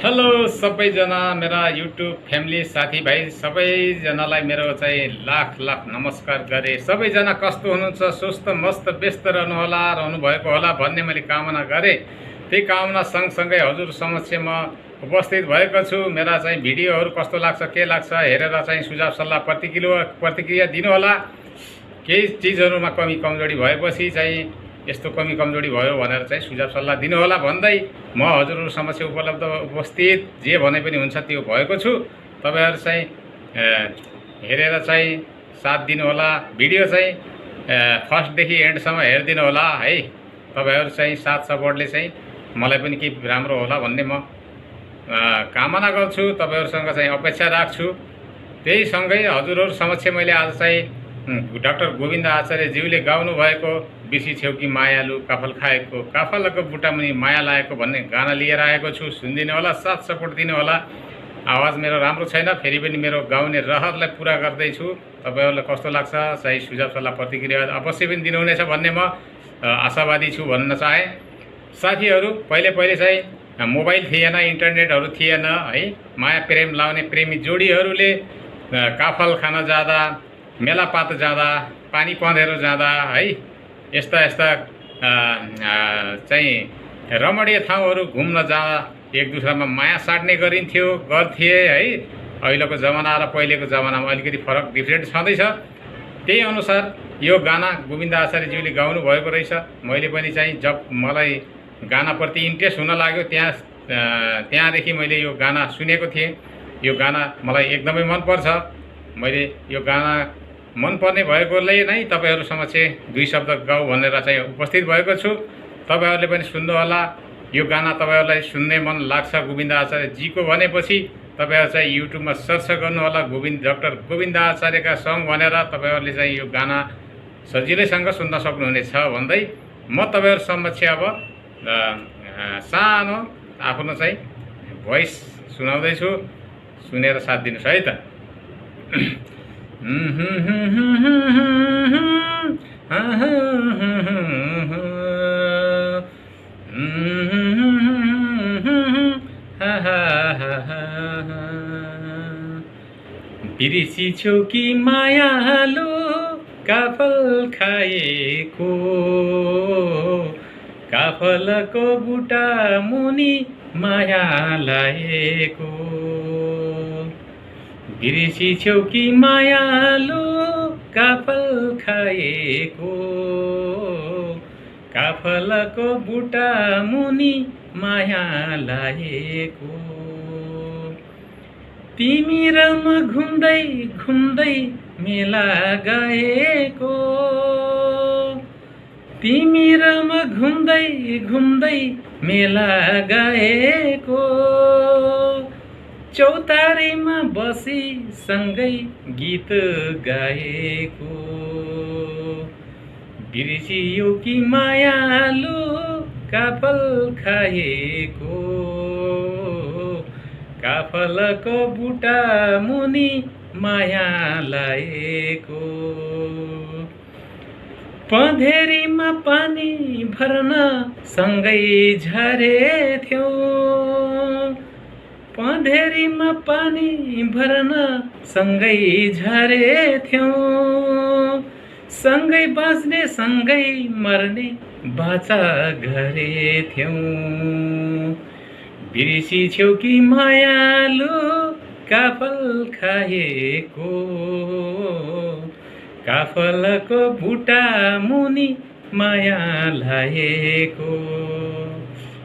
Hello सबैजना मेरा YouTube family साथीभाइ सबैजनालाई मेरो चाहिँ लाख लाख नमस्कार गरे। सबैजना कस्तो हुनुहुन्छ? स्वस्थ मस्त व्यस्त रहनुभएको होला भन्ने मैले कामना गरेँ। त्यही कामना सँगसँगै हजुर समक्ष म उपस्थित भएको छु। मेरा चाहिँ भिडियोहरू कस्तो लाग्छ के लाग्छ हेरेर चाहिँ सुझाव सल्लाह प्रतिक्रिया दिनुहोला। केही चिजहरूमा कमी कमजोरी भएपछि चाहिँ यस्तो कमी कमजोरी भयो भनेर चाहिँ सुझाव सल्लाह दिनुहोला भन्दै म हजुरहरू समक्ष उपस्थित जे भने पनि हुन्छ त्यो भएको छु। तपाईहरु चाहिँ हेरेर चाहिँ साथ दिनुहोला। भिडियो चाहिँ फर्स्टदेखि एन्डसम्म हेरिदिनु होला है। तपाईहरु चाहिँ साथ सपोर्टले चाहिँ मलाई पनि केही राम्रो होला भन्ने म कामना गर्छु। तपाईहरुसँग चाहिँ अपेक्षा राख्छु। त्यही सँगै हजुरहरू समक्ष मैले आज चाहिँ डाक्टर गोविन्द आचार्यज्यूले गाउनु भएको बिर्सी छेउ कि मायालु काफल खाएको काफलको बुटामुनि माया लागेको भन्ने गाना लिएर आएको छु। सुनिदिनु होला, साथ सपोर्ट दिनु होला। आवाज मेरो राम्रो छैन, फेरि पनि मेरो गाउने रहरलाई पूरा गर्दैछु। तपाईहरुलाई कस्तो लाग्छ चाहिँ सुझाव सल्लाह प्रतिक्रिया अवश्य पनि दिनुहुनेछ भन्ने म आशावादी छु भन्न चाहे। साथीहरू पहिले चाहिँ मोबाइल थिएन, इन्टरनेटहरू थिएन है। माया प्रेम लाउने प्रेमी जोडीहरूले काफल खान जाँदा, मेलापात जाँदा, पानी पँधेर जाँदा है, यस्ता चाहिँ रमणीय ठाउँहरू घुम्न जाँदा एक दुसरामा माया साट्ने गर्थे है। अहिलेको जमाना र पहिलेको जमानामा अलिकति फरक डिफ्रेन्ट छँदैछ। त्यही अनुसार यो गाना गोविन्द आचार्यज्यूले गाउनु भएको रहेछ। मैले पनि चाहिँ जब मलाई गानाप्रति इन्ट्रेस्ट हुन लाग्यो त्यहाँदेखि मैले यो गाना सुनेको थिएँ। यो गाना मलाई एकदमै मनपर्छ। मैले यो गाना मनपर्ने भएकोले नै तपाईहरु समक्ष दुई शब्द गाऊ भनेर चाहिँ उपस्थित भएको छु। तपाईहरुले पनि सुन्नुहोला। यो गाना तपाईहरुलाई सुन्ने मन लाग्छ गोविन्द आचार्यजीको भनेपछि तपाईहरु चाहिँ युट्युबमा सर्च गर्नुहोला डाक्टर गोविन्द आचार्यका सङ भनेर तपाईहरुले चाहिँ यो गाना सजिलैसँग सुन्न सक्नुहुनेछ भन्दै म तपाईहरु समक्ष अब सानो आफ्नो चाहिँ भोइस सुनाउँदै छु। सुनेर साथ दिनुस् है त। बिर्सी छेउ कि मायालु काफल खाएको काफलको बुटा मुनि माया लागेको। बिर्सी छेउ कि मायालु काफल खाएको काफलको बुटा मुनि माया लागेको। तिमी र म घुम्दै घुम्दै मेला गएको तिमी र म घुम्दै घुम्दै मेला गएको। चौतारीमा बसी सँगै गीत गाएको। बिर्सियो कि मायालु काफल खाएको काफलको बुटा मुनि माया लागेको। पँधेरीमा पानी भर्न सँगै झरेथ्यौ पँधेरीमा पानी भर्न सँगै झरेथ्यौ। सँगै बाँच्ने सँगै मर्ने बाचा गरेथ्यौ। बिर्सी छेउ कि मायालु काफल खाएको काफलको बुटा मुनि माया लागेको।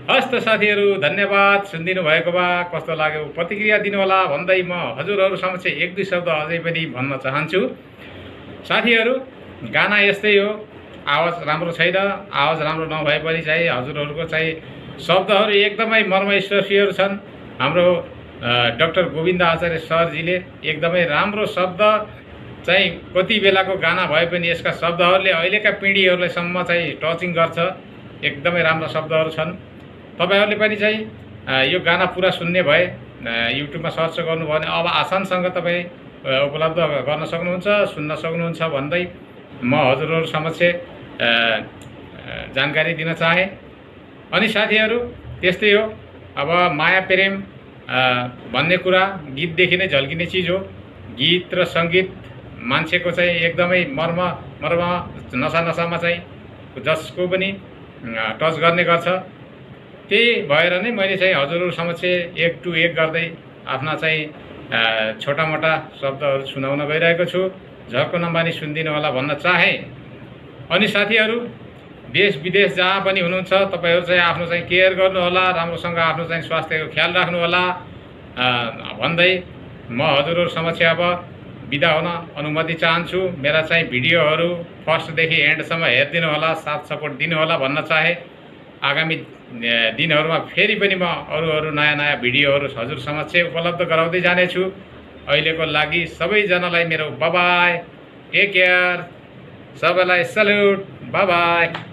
हस्त साथीहरू धन्यवाद सुनिदिनु भएको भए कस्तो लाग्यो प्रतिक्रिया दिनुहोला भन्दै म हजुरहरू समक्ष एक दुई शब्द अझै पनि भन्न चाहन्छु। साथीहरू गाना यस्तै हो, आवाज राम्रो छैन। आवाज राम्रो नभए पनि चाहिँ हजुरहरूको चाहिँ शब्दहरू एकदमै मर्मस्पर्शीहरू छन्। हाम्रो डाक्टर गोविन्द आचार्य सरजीले एकदमै राम्रो शब्द चाहिँ कति बेलाको गाना भए पनि यसका शब्दहरूले अहिलेका पिँढीहरूलाई सम्म चाहिँ टचिङ गर्छ। एकदमै राम्रो शब्दहरू छन्। तपाईहरुले पनि चाहिँ यो गाना पुरा सुन्ने भए युट्युबमा सर्च गर्नुभयो भने अब आसानसँग तपाई उपलब्ध गर्न सक्नुहुन्छ, सुन्न सक्नुहुन्छ भन्दै म हजुरहरु समक्ष जानकारी दिन चाहे। अनि साथीहरु त्यस्तै हो, अब माया प्रेम भन्ने कुरा गीतदेखि नै झल्किने चिज हो। गीत र सङ्गीत मान्छेको चाहिँ एकदमै मर्म नसामा चाहिँ जसको पनि टच गर्ने गर्छ। त्यही भएर नै मैले चाहिँ हजुरहरू समक्ष एक टु एक गर्दै आफ्ना चाहिँ छोटा मोटा शब्दहरू सुनाउन गइरहेको छु। झर्को नमानी सुनिदिनु होला भन्न चाहे। अनि साथीहरू देश विदेश जहाँ पनि हुनुहुन्छ तपाईहरु चाहिँ आफ्नो चाहिँ केयर गर्नु होला, राम्रोसँग आफ्नो चाहिँ स्वास्थ्यको ख्याल राख्नु होला भन्दै म हजुरहरू समक्ष अब बिदा हुन अनुमति चाहन्छु। मेरा चाहिँ भिडियोहरू फर्स्टदेखि एन्डसम्म हेरिदिनु होला, साथ सपोर्ट दिनु होला भन्न चाहे। आगामी दिनहरूमा फेरि पनि म अरू नयाँ भिडियोहरू हजुर समक्ष उपलब्ध गराउँदै जानेछु। अहिलेको लागि सबैजनालाई मेरो बाय बाय, टेक केयर, सबैलाई सल्युट, बाय बाय।